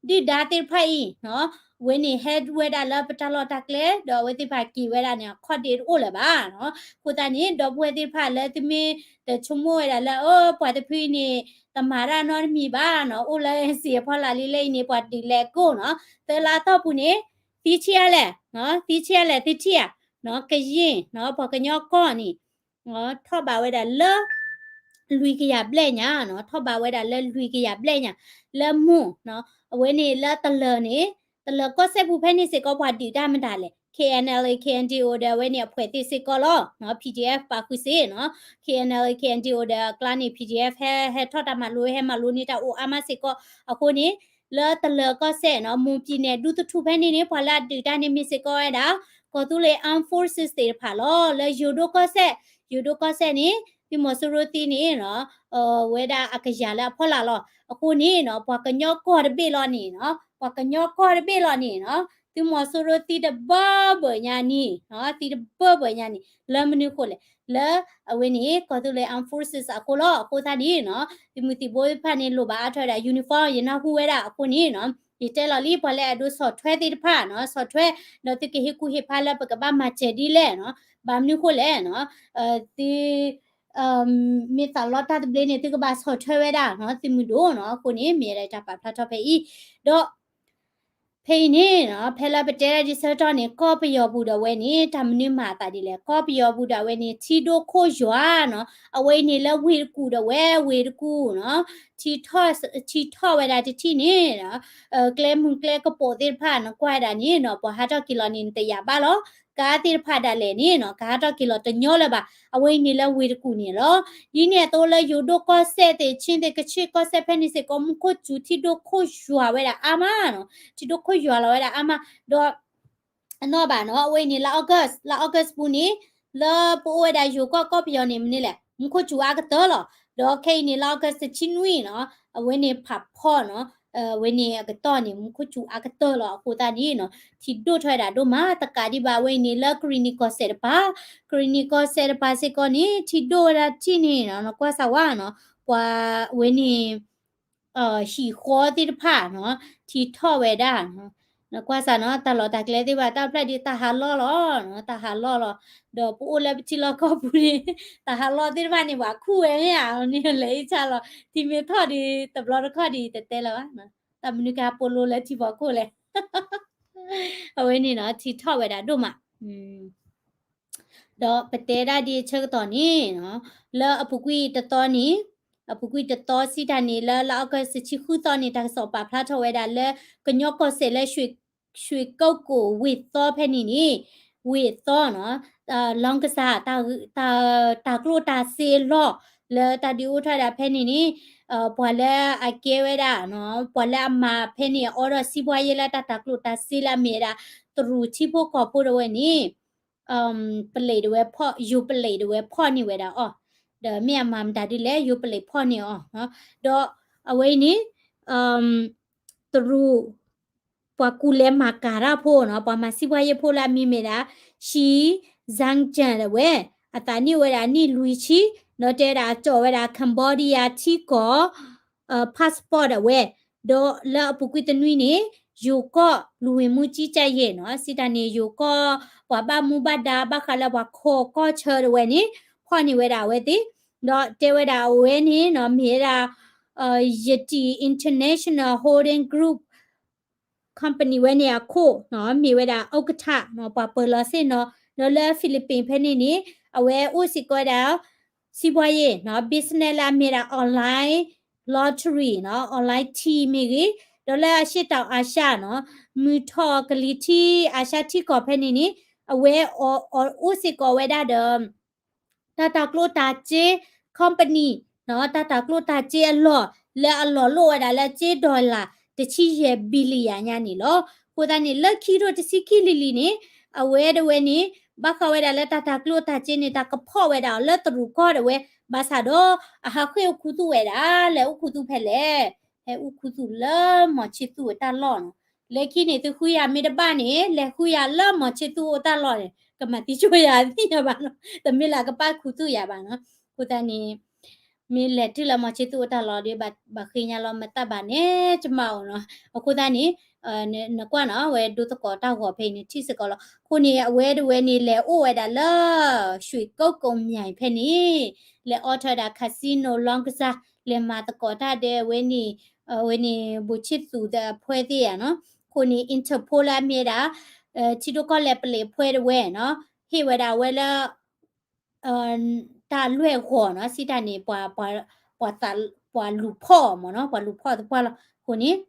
ဒုၣ်ဒါသ့ၣ်တဖၣ်အံၤနီၤ အဝဲန့ၣ်ဟဲဝဲဒၣ်လၢပတၢ်လီၢ်တၢ်ကျဲ ဒီးအဝဲသ့ၣ်တဖၣ်က့ၤဝဲဒၣ်န့ၣ် အခီၣ်ဒ့တအိၣ်လၢၤဘၣ်နီၤ. အဃိသတးန့ၣ် ဒီပုၢ်ဝဲၢ်သ့ၣ်တဖၣ်လၢသုမ့ၢ်တဆိကမိၣ်ဝဲဒၣ်လၢ အၢ ပှၤတဖုအံၤန့ၣ် တမၤတၢ်နီတမံၤဘၣ်နီၤ, အိၣ်လၢစံာ်အဖီလာ်လံလၢအံၤန့ၣ် ပှၤဒုးလဲၤကိၣ်နီၤ, သၢလါအတီၢ်ပူၤန့ၣ် သံဆံးအါလဲၣ်, သံဆံးအါလဲၣ် သုထံၣ်ဧါ, ကယ့ၢ်နီၤ ပှၤကညီကီၢ်န့ၣ် ထီၣ်ဘးဝဲဒၣ်လၢ လွံၢ်ကယၤဘျဲၣ်ညါနီၤ, ထီၣ်ဘးဝဲဒၣ်လၢလွံၢ်ကယၤဘျဲၣ်ညါ လၢမုၢ်နီၤ, အဝဲန့ၣ်လၢတလၢၤန့ၣ် တလၢၤကီၢ်စဲၣ်ပူၤဖဲန့ၣ်စ့ၢ်ကီး ပှၤဒုးတၢ်မတၤလဲၣ်, K N L A K N D O ဒီးအဝဲန့ၣ်အဖှဲးသ့ၣ်စ့ၢ်ကီးလီၤ, P D F ပာ်ဃုာ်စ့ၢ်နီၤ, K N L A K N D O ဒီးအကျါန့ၣ် P D F ဟဲ ဟဲထီၣ်တၢ်မၤလိ ဟဲမၤလိန့ၢ်တၢ်အိၣ်အါမးစ့ၢ်ကီး, အဃိန့ၣ် လၢတလၢၤကီၢ်စဲၣ်နီၤ မွန်ပြည်နယ် ဒူသထူဖဲန့ၣ်န့ၣ် ပှၤလၢအဒုးတၢ်န့ၣ်မ့ၢ်စ့ၢ်ကီးဝဲဒၣ် ကီၢ်သူလ့ၤ armed forces သ့ၣ်တဖၣ်လီၤ, လၢယိၤဒိၣ်ကီၢ်စဲၣ်, ယိၤဒိၣ်ကီၢ်စဲၣ်န့ၣ် သုးမီၤစိရိၤသံန့ၣ်နီၤ ဝဲဒၣ်အကယၤလၢအဖီလာ်လီၤ, အဃိန့ၣ်နီၤ ပှၤကညီကီၢ်တဘ့ၣ်လီၤန့ၣ်နီၤ, ပှၤကညီကီၢ်တဘ့ၣ်လီၤန့ၣ်နီၤ သုးမီၤစိရိၤသံတဘၢဘၢညါန့ၣ်, သံတဘၢဘၢညါန့ၣ် လၢမနုၤအဃိလဲၣ်, လၢအဝဲန့ၣ် ကီၢ်သူလ့ၤ armed forces အဃိလီၤ, အဃိသတးန့ၣ်နီၤ သုးမုၢ်သံၣ်ဘိသ့ၣ်တဖၣ်န့ၣ် လိၣ်ဘၣ်အါထီၣ်ဝဲဒၣ် uniform ယနၢ်ဟူဝဲဒၣ်အဃိန့ၣ်နီၤ, ယတဲလီၤလံ ပှၤလၢအဒိးဆီၣ်ထွဲသ့ၣ်တဖၣ်နီၤ ဆီၣ်ထွဲ, ဒီးသုကဟ့ၣ်ကူၣ်ဟ့ၣ်ဖးလၢပကဘၣ်မၤစၢၤဒ်လဲၣ်နီၤ, ဘၣ်မနုၤအဃိလဲၣ်နီၤ, သု မ့ၢ်သးလီတၢ်သဘျ့န့ၣ် သုကဘၣ်ဆီၣ်ထွဲဝဲဒၣ်နီၤ သုးမုၢ်ဒိၣ်နီၤ, အဃိန့ၣ် မ့ၢ်ဝဲဒၣ်တၢ်ပာ်ဖျါထီၣ်ဖဲအံၤ, ဒီး ဖဲအံၤန့ၣ်နီၤ ဖဲလၢပတဲဒၣ်ဒ်ဆၢကတီၢ်န့ၣ် ကီၢ်ပယီၤပူၤဒီးဝဲန့ၣ် တၢ်မနုၤမၤအသးဒ်လဲၣ်, ကီၢ်ပယီၤပူၤဒီးဝဲန့ၣ် ထံဒိၣ်ခိၣ်ယွၤနီၤ, အဝဲအံၤန့ၣ်လၢဝ့ၢ်တကူၣ်ဒီးဝဲ ဝ့ၢ်တကူၣ်နီၤ, ထံထီၣ်ဝဲဒၣ်တထံၣ်န့ၣ် ကျဲမုၢ်ကျဲကပိာ်သ့ၣ်တဖၣ် နကွၢ်ဝဲဒၣ်န့ၣ်နီၤ ပှၤဟးထီၣ်က့ၤလီၤန့ၣ် နတယာ်ဘၣ်လီၤ, ကါသ့ၣ်တဖၣ်ဒၣ်လဲာ်န့ၣ်နီၤ ကဟးထီၣ်က့ၤလီၤတညီလၢၤဘၣ်, အဝဲအံၤန့ၣ်လၢဝ့ၢ်တကူၣ်န့ၣ်လီၤ. ဒ်န့ၣ်အသိးလၢယိၤဒိၣ်ကီၢ်စဲၣ်သ့ၣ် ချင်းသ့ၣ် ကခ့ၣ်ကီၢ်စဲၣ်ဖဲန့ၣ်စ့ၢ်ကီး မူခိၣ်စူၤထံဒိၣ်ခိၣ်ယွၤဝဲဒၣ်အါမးနီၤ, ထံဒိၣ်ခိၣ်ယွၤလီၤဝဲဒၣ်အါမး, ဒီး အနီၢ်ဘၣ်နီၤ အဝဲအံၤန့ၣ် လါ August, လါ August ပူၤန့ၣ် လၢပအိၣ်ဝဲဒၣ်ယိၤကီၢ်ကီၢ်ပယီၤန့ၣ် မနုၤလဲၣ် မူခိၣ်စူၤအါကတၢၢ်လီၤ. ဒီးခဲအံၤန့ၣ် လါ August တဆံနွံနီၤ အဝဲန့ၣ်ဖးဖီနီၤ အဝဲန့ၣ်အကတီၢ်န့ၣ် မူခိၣ်စူၤအါကတၢၢ်လီၤ. အဃိသတးန့ၣ်နီၤ ထံဒိၣ်ထီၣ်ဝဲဒၣ်ဒိၣ်မး တကးဒံးဘၣ် အဝဲအံၤန့ၣ်လၢကရံၣ်နံၣ်ကီၢ်စဲၣ်တပၤ, ကရံၣ်နံၣ်ကီၢ်စဲၣ်တပၤစ့ၢ်ကီးန့ၣ် ထံဒိၣ်ဝဲဒၣ်တထံၣ်န့ၣ်နီၤ နကွၢ်စၢ်ဝဲနီၤ ပှၤဝဲန့ၣ် ဟံၣ်ဃီသ့ၣ်တဖၣ်နီၤ ထံထီၣ်ဝဲဒၣ်, နကွၢ်စၢ်နီၤ တၢ်လီၢ်တၢ်ကျဲသ့ၣ်တဖၣ် တၢ်ဖျၢၣ်ဒ်တၢ်ဟးလီၢ်လီၤ, တၢ်ဟးလီၢ်လီၤ. ဒီးပအိၣ်လၢပထံလီၢ်ကီၢ်ပူၤန့ၣ် တၢ်ဟးလီၢ်သ့ၣ်တဖၣ်န့ၣ် ပှၤခူၣ်ဝဲမ့ၢ်ဧါန့ၣ် လဲၤအံၣ်ဆၣ်လီၤ ထံမ့ၢ်ထီၣ်ဒီး တဘျီတခီၣ်ဒီး တတဲလၢၤဘၣ်, တၢ်မနုၤကဟးပိာ်လိလၢထံဖီခိၣ်လဲၣ်. အဝဲန့ၣ်နီၤ ထံထီၣ်ဝဲဒၣ်ဒိၣ်မး ဒီးပတဲဒၣ်ဒ်အဆၢကတီၢ်န့ၣ်နီၤ လၢအပူၤကွံာ်တသီန့ၣ်, အပူၤကွံာ်တသီစံးတၢ်န့ၣ် လၢလါ August တဆံဃုသီန့ၣ် တၢ်ကစီၣ်ပာ်ဖျါထီၣ်ဝဲဒၣ်လၢ ကညီကီၢ်စဲၣ်လၢ ရွှေ, ရွှေကုက္ကိုဝ့ၢ်သီဖဲန့ၣ်န့ၣ်, ဝ့ၢ်သီနီၤ လောင်းကစား တၢ်, တၢ်ကျိၣ်တၢ်စ့အလီၢ် လၢတၢ်ဒုးအိၣ်ထီၣ်ဝဲဒၣ်ဖဲန့ၣ်န့ၣ် ပှၤလၢအကဲဝဲဒၣ်နီၤ ပှၤလၢအမၤဖဲန့ၣ် အီဒီးစံးဘှါယဲလၢတၢ်တၢ်ကျိၣ်တၢ်စ့လၢအမ့ၢ်ဝဲဒၣ် တရူးထံဖိကီၢ်ဖိဒီးဝဲန့ၣ် ပလံးဒဝဲဖီၣ်, ယိၤပလံးဒဝဲဖီၣ်န့ၢ်ဝဲဒၣ်အီၤ, ဒီးမ့ၢ်အမၤမတၤဒ်လဲၣ် ယိၤပလံးဖီၣ်န့ၢ်အီၤ, ဒီးအဝဲအံၤန့ၣ် တရူး ပှၤကူၣ်လဲၤမၤကၤတၢ်ဖိနီၤ ပှၤမၤစံးဘှါယဲဖိလၢအမံၤမ့ၢ်ဒၣ် Shi Zhaojian ဒဝဲ, အသးနံၣ်အိၣ်ဝဲဒၣ်နံၣ်လွံၢ်ဆံ, ဒီးတဲဝဲဒၣ်အကၠီၣ်ဝဲဒၣ် Cambodia ထံကီၢ် passport ဒဝဲ, ဒီးလၢအပူၤကွံာ်တနွံန့ၣ် ယိၤကီၢ် လူဝင်မှုကြီးကြပ်ရေး နီၤ, စံးတၢ်န့ၣ် ယိၤကီၢ် ပှၤဘၣ်မူဘၣ်ဒါ ဘၣ်ဃးလၢပှၤခိးကီၢ်ဆၢတဝဲန့ၣ် ဖီၣ်န့ၢ်ဝဲဒၣ်အဝဲသ့ၣ်, ဒီးတဲဝဲဒၣ်အဝဲန့ၣ်နီၤ မ့ၢ်ဝဲဒၣ် Yeti International Holding Group company ဝဲန့ၣ်အခိၣ်နီၤ မ့ၢ်ဝဲဒၣ် ဥက္ကဋ္ဌ နီၤ ပှၤပၢၤလီၤစ့ၢ်နီၤ, ဒီးလၢ Philippines ဖဲန့ၣ်န့ၣ် အဝဲအိၣ်စ့ၢ်ကီးဝဲဒၣ် စံးဘှါယဲၢ်နီၤ business လၢအမ့ၢ်ဒၣ် online lottery နီၤ online ထံမ့ၢ်ဂ့ၤ, ဒီးလၢအရှေ့တောင်အာရှနီၤ မုၢ်ထီၣ်ကလံၤထံး အာရှထံကီၢ်ဖဲန့ၣ်န့ၣ် အဝဲအိၣ်စ့ၢ်ကီးဝဲဒၣ်ဒီး တၢ်တၤကျိၣ်တၤစ့ company နီၤ တၢ်တၤကျိၣ်တၤစ့အလီၢ် လၢအလီၤလိၣ်ဝဲဒၣ်လၢစ့ dollar တဆံယဲၢ် billion ညါန့ၣ်လီၤ. အဃိသတးန့ၣ် လၢခံကထိတဆံခံလံၤလံၤန့ၣ် အဝဲဒၣ်ဝဲန့ၣ် ဘၣ်ဃးဝဲဒၣ်လၢတၢ်တၤကျိၣ်တၤစ့န့ၣ် တၢ်ကဖီၣ်ဝဲဒၣ်အီၤလၢတရူးကီၢ်ဒၣ်ဝဲ ဘၣ်ဆၣ်ဒီး အဟးဃ့ၢ်အိၣ်ခူသူၣ်ဝဲဒၣ် လဲၤအိၣ်ခူသူၣ်ဖဲလဲၣ်, ဟဲအိၣ်ခူသူၣ်လၢမီၤဆ့သူၣ်အတၢ်လီၢ်နီၤ. လၢခံန့ၣ် သုဃုယၤမ့ၢ်တဘၣ်န့ၣ် လဲၤဃုယၤလၢမီၤဆ့သူၣ်အိၣ်တၢ်လီၢ်န့ၣ် ကမၤသံဆိယၤသ့ၣ်ညါဘၣ်နီၤ, တမ့ၢ်လၢအကပာ်ခူသူၣ်ယၤဘၣ်နီၤ. အဃိသတးန့ၣ် မ့ၢ်လဲၤတုၤလၢမီၤဆ့သူၣ်အိၣ်တၢ်လီၢ်ဒီး ဘၣ်ဃ့ညါလီၤ မတၢ်ဘၣ်နဲၣ်ကမၣ်အိၣ်နီၤ. အဃိသတးန့ၣ် နကွၢ်နီၤ အဝဲဒိသကိးတၢ်ဂီၤဖဲအံၤန့ၣ် ထံၣ်စ့ၢ်ကီးလီၤ. အဃိန့ၣ် အဝဲဒၣ်ဝဲန့ၣ် လဲၤအိၣ်ဝဲဒၣ်လၢ ရွှေကုက္ကိုအမဲာ်ဖဲန့ၣ် လဲၤအိးထီၣ်ဝဲဒၣ် casino လောင်းကစား လဲၤမၤသကိးတၢ်ဒီးအဝဲန့ၣ် အဝဲန့ၣ် ဘိးဆ့သူၣ်သ့ၣ်အဖှဲသ့ၣ်ဧါနီၤ. အဃိန့ၣ် Interpol လၢအမ့ၢ်ဝဲဒၣ် ထံဒိၣ်ကီၢ်လဲၢ်ပလံးအဖှဲတဝဲနီၤ ဟ့ၣ်ဝဲဒၣ်အဝဲလၢ တၢ်လွဲၢ်ဂီၤနီၤ စံးတၢ်န့ၣ် ပှၤ ပှၤ ပှၤလူၤဖီၣ်မ့ၢ်နီၤ ပှၤလူၤဖီၣ်သပှၢ်လီၤ. အဃိန့ၣ်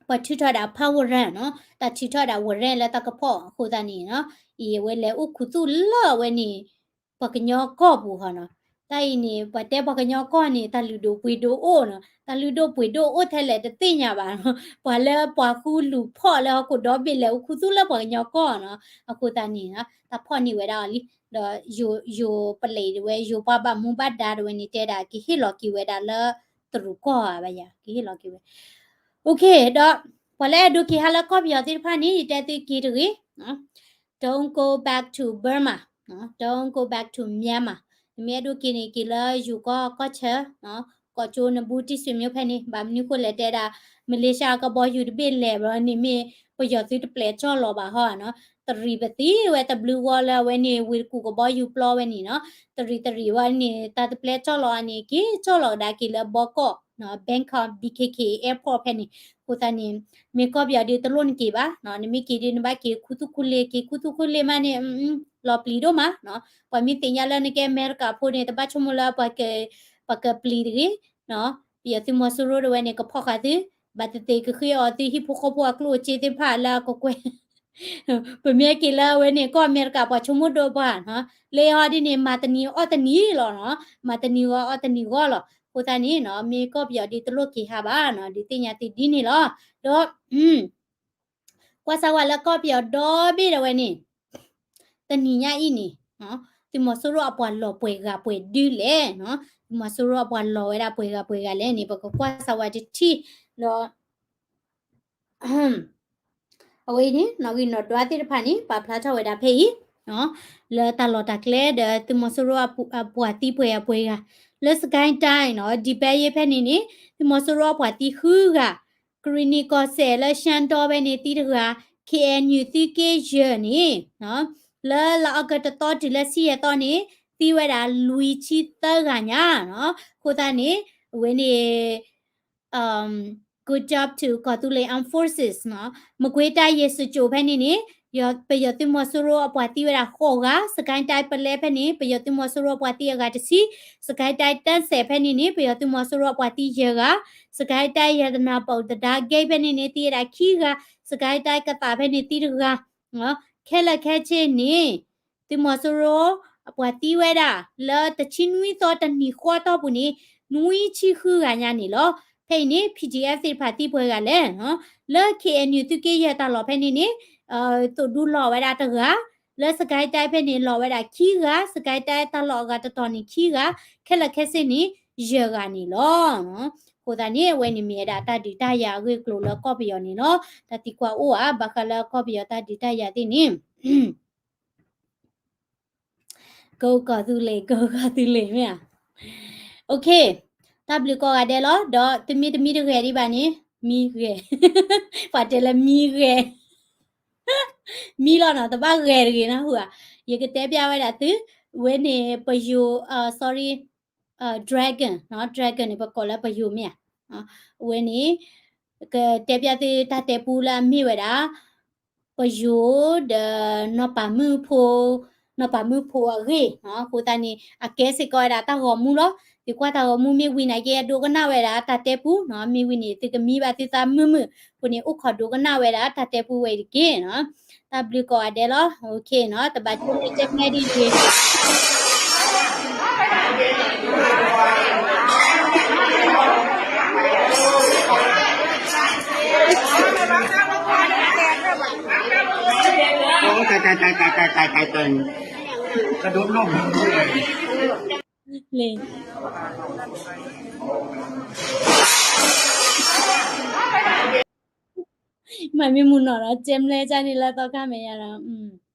ပှၤထုးထီၣ်ဒၣ်ဖး warrant နီၤ တၢ်ထုးထီၣ်ဒၣ် warrant လၢတၢ်ကဖီၣ်အဃိသတးန့ၣ်နီၤ အံၤအဝဲလဲၤအိၣ်ခူသူၣ်လၢအဝဲန့ၣ် ပှၤကညီကီၢ်ပူၤဟီနီၤ. တၢ်အံၤန့ၣ် ပှၤတဲပှၤကညီကီၢ်န့ၣ် တၢ်လုၢ်ဒိၣ်ပှ့ၤဒိၣ်အိၣ်နီၤ တၢ်လုၢ်ဒိၣ်ပှ့ၤဒိၣ်အိၣ်ထဲလဲၣ်တသ့ၣ်ညါဘၣ်နီၤ ပှၤလၢပှၤဃုလူၤဖီၣ်လၢဟီၣ်ခိၣ်ဒီဘ့ၣ်လဲၤအိၣ်ခူသူၣ်လၢပှၤကညီကီၢ်နီၤ. အဃိသတးန့ၣ် တၢ်ဖီၣ်န့ၢ်ဝဲဒၣ်အီၤလံ ဒီး ယိၤပလံးတဝဲ ယိၤပှၤဘၣ်မူဘၣ်ဒါတဝဲန့ၣ် တဲဒၣ်ကဟ့ၣ်လီၤက့ၤဝဲဒၣ်လၢတရူးကီၢ်ဧါဘၣ်ယၤ ကဟ့ၣ်လီၤက့ၤဝဲ OK ဒီး ပှၤလၢအဲၣ်ဒိးက့ၤဟးလၢကီၢ်ပယီၤသ့ၣ်တဖၣ်န့ၣ် ယတဲသုက့ၤတဂ့ၤ Don't go back to Burma, don't go back to Myanmar. နမ့ၢ်အဲၣ်ဒိးက့ၤန့ၣ် က့ၤလၢယိၤကီၢ်ကီၢ်ဆၢ ကိးကၠိနဘူတံၢ်ဆွေမျိုးဖဲန့ၣ် ဘၣ်မနုၤဃိလဲၣ်တဲဒၣ် မလ့ၡါကဘီယူၤတဘ့ၣ်လဲၤဘျီန့ၣ်မ့ၢ် ပယီၤသုတပျဲၢ်ကၠီၣ်လီၤဘၣ်ဟီနီၤ. တရံးပသံဝဲတဘျုးဂီၢ်လၢအဝဲန့ၣ် ဝ့ၢ်တကူၣ်ကဘီယူၤပျီဝဲန့ၣ်နီၤ. တရံးတရံးဝဲန့ၣ် တၢ်တပျဲၢ်ကၠီၣ်လီၤအန့ၣ် က့ၤကၠီၣ်လီၤကဒါက့ၤလၢဘီကီၢ် Bangkok B K K airport ဖဲန့ၣ်. အဃိသတးန့ၣ် မ့ၢ်ကီၢ်ပယီၤဒ်တလိၣ်နက့ၤဘၣ် နမ့ၢ်က့ၤဒ်နဘၣ်က့ၤခူသူၣ်ခူလ့ က့ၤခူသူၣ်ခူလ့မးန့ၣ် လီၤပျံၤဒိၣ်မးနီၤ. ပှၤမ့ၢ်သ့ၣ်ညါလၢနကဲအမဲရကၤဖိန့ၣ် တဘၣ်ဆိကမိၣ်လၢ ပှၤကပျံၤတဂ့ၤ ပယီၤသုးမီၤစိရိၤတဝဲန့ၣ် ကဖီၣ်ဃာ်သု ဘၣ်သ့ၣ်သ့ၣ်ကဃ့အီၤသုဟံၣ်ဖိဃီဖိအကျိၣ်အစ့သ့ၣ်တဖၣ်လၢအကကွဲၢ် ပမ့ၢ်က့ၤလၢအဝဲန့ၣ် ကီၢ်အမဲရကၤပှၤဆိကမိၣ်ဒိၣ်ပှၤနီၤ လၢဟီဒ်န့ၣ် မၤတနံၤအီၣ်တနံၤလီၤနီၤ မၤတနံၤဂီၤအီၣ်တနံၤဂီၤလီၤ. အဃိသတးန့ၣ်နီၤ မ့ၢ်ကီၢ်ပယီၤဒ်တလိၣ်က့ၤဟးဘၣ်နီၤ ဒုးသ့ၣ်ညါသုဒ်န့ၣ်လီၤ. ဒီး ကွၢ်စၢ်ဝဲလၢကီၢ်ပယီၤဒီဘ့ၣ်ဒၣ်ဝဲန့ၣ် တနံၤညါအံၤန့ၣ် သုးမီၤစိရိၤအပှၤလီၤပှဲၤဂၤပှဲၤဒုလဲၣ်နီၤ သုးမီၤစိရိၤအပှၤလီၤဝဲဒၣ်ပှဲၤဂၤပှဲၤဂၤလဲၣ်န့ၣ် ပကကွၢ်စၢ်ဝဲတထံၣ်ဒီး အဝဲအံၤန့ၣ် နီၣ်ဂံၢ်နီၣ်ဒွးသ့ၣ်တဖၣ်န့ၣ် ပာ်ဖျါထီၣ်ဝဲဒၣ်ဖဲအံၤ လၢတၢ်လီၢ်တၢ်ကျဲဒီးသုးမီၤစိရိၤအပှၤသံပှဲၤဂၤပှဲၤဂၤ လၢ စကဲတၢ် နီၤ ဒံးဘဲယ့ဖဲန့ၣ်န့ၣ် သုးမီၤစိရိၤအပှၤသံဃုဂၤ ကရံၣ်နံၣ်ကီၢ်စဲၣ်လၢ ရှမ်းတော ဖဲန့ၣ်သံတဂၤ ခ့ၣ်အဲၣ်ယူၣ် သုးက့ယဲၢ်န့ၣ် လၢလါအီကူးတသီတုၤလၢဆံယဲၢ်သီန့ၣ် သံဝဲဒၣ်လွံၢ်ဆံသၢဂၤညါနီၤ အဃိသတးန့ၣ် အဝဲန့ၣ် good job to ကီၢ်သူလ့ၤ armed forces နီၤ မကွ့ၤတၢ် ရေစကြို ဖဲန့ၣ်န့ၣ် ပယီၤသုးမီၤစိရိၤအပှၤသံဝဲဒၣ်ဃိးဂၤ စကဲတၢ် ပုလဲ ဖဲန့ၣ် ပယီၤသုးမီၤစိရိၤအပှၤသံအဂၤတဆံ စကဲတၢ် တၢ်စဲး ဖဲန့ၣ်န့ၣ် ပယီၤသုးမီၤစိရိၤအပှၤသံယဲၢ်ဂၤ စကဲတၢ် ရတနာပုံတံတားဂိတ် ဖဲန့ၣ်န့ၣ် သံဝဲဒၣ်ခံဂၤ စကဲတၢ် ကသး ဖဲန့ၣ်သံတဂၤ ခဲလၢာ်ခဲဆ့န့ၣ် သုးမီၤစိရိၤအပှၤသံဝဲဒၣ် လၢတဆံနွံသီတနံၤဃီတီၢ်ပူၤန့ၣ် နွံဆံဃုဂၤညါန့ၣ်လီၤ. ဖဲအံၤန့ၣ် PDF သ့ၣ်တဖၣ်သံပှဲၤဂၤလဲၣ် လၢ ခ့ၣ်အဲၣ်ယူၣ် သုးက့ယဲၢ်တၢ်လီၢ်ဖဲန့ၣ်န့ၣ် သိၣ်ဒူလီၤဝဲဒၣ်တဂၤ လၢ စကဲတၢ် ဖဲန့ၣ် လီၤဝဲဒၣ်ခံဂၤ စကဲတၢ် တၢ်လီၢ်အဂၤတတီၤန့ၣ်ခံဂၤ ခဲလၢာ်ခဲဆ့န့ၣ် ယဲၢ်ဂၤန့ၣ်လီၤ. အဃိသတးန့ၣ် အဝဲန့ၣ်မ့ၢ်ဝဲဒၣ်တၢ်ဒုးတၢ်ယၤအဂ့ၢ်အကျိၤလၢကီၢ်ပယီၤန့ၣ်လီၤ. တၢ်သံကွၢ်အိၣ်ဧါ ဘၣ်ဃးလၢကီၢ်ပယီၤတၢ်ဒုးတၢ်ယၤသ့ၣ်န့ၣ် ကီၢ်သူလ့ၤ ကီၢ်သူလ့ၤမ့ၢ်ဧါ. တၢ်ဘျုးကိးဂၤဒဲးလီၤ. ဒီးသုမ့ၢ်တမံတဂဲၤဒံးဘၣ်န့ၣ် မံဂဲၤ ပှၤတဲလၢမံဂဲၤ မံလီၤနီၤ တဘၣ်ဂဲၤတဂ့ၤနၢ်ဟူဧါ. ယကတဲပျးဝဲဒၣ်သု ဝဲန့ၣ် ပယိၤ sorry dragon နီၤ dragon န့ၣ် ပကိးလၢပယိၤမ့ၢ်ဧါ. အဝဲန့ၣ် ကတဲပျးသုတၢ်တဲပူလၢအမ့ၢ်ဝဲဒၣ် ပယိၤဒီး နီၢ်ပၤမုၣ်ဖိ နီၢ်ပၤမုၣ်ဖိအဂ့ၢ်နီၤ. အဃိသတးန့ၣ် အကဲစ့ၢ်ကီးဝဲဒၣ်တၢ်ဂီၤမူလီၤ. သုကွၢ်တၢ်ဂီၤမူမ့ၢ်ဝံၤနာ်က့ အဒိကနၣ်ဝဲဒၣ်တၢ်တဲပူနီၤ. မ့ၢ်ဝံၤန့ၣ် သုကမံဘၣ်သုသးမုာ်မုာ်. အဃိန့ၣ် အိၣ်ခိးဒိကနၣ်ဝဲဒၣ်တၢ်တဲပူဝဲအံၤတက့ၢ်နီၤ. တၢ်ဘျုးကိးဂၤဒဲးလီၤ. တဘၣ်ဆိၣ်ဂ့ၤကဲမဲဒ်တဂ့ၤ လ့ၣ် မ့ၢ်မုၢ်နီၢ်ဒီး ကဲမလဲကန့ၣ်လၢသီခါမဲာ်ညါဒီး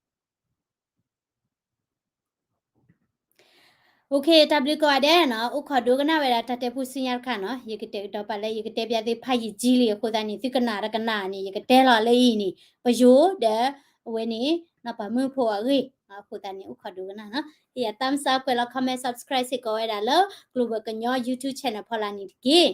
OK တၢ်ဘျုးကိးဂၤဒဲးနီၤ, အိၣ်ခိးဒိကနၣ်ဝဲဒၣ်တၢ်တဲဖိဆူညါတခါနီၤ, ယကတဲာ်ကတီၤပာ်လၢယကတဲပျးသုဖးယံာ်ကံလံအဃိသတးန့ၣ် သုကနၣ်တကနၣ်န့ၣ် ယကတဲလီၤလၢအံၤန့ၣ် ပယိၤဒီး အဝဲန့ၣ် နီၢ်ပၤမုၣ်ဖိအဂ့ၢ်, အဃိသတးန့ၣ် အိၣ်ခိးဒိကနၣ်နီၤ, ယ thumbs up ကွဲးလီၤ comment subscribe စ့ၢ်ကီးဝဲဒၣ်လၢ Global ကညီ YouTube channel ဖီလာ်န့ၣ်တက့ၢ်.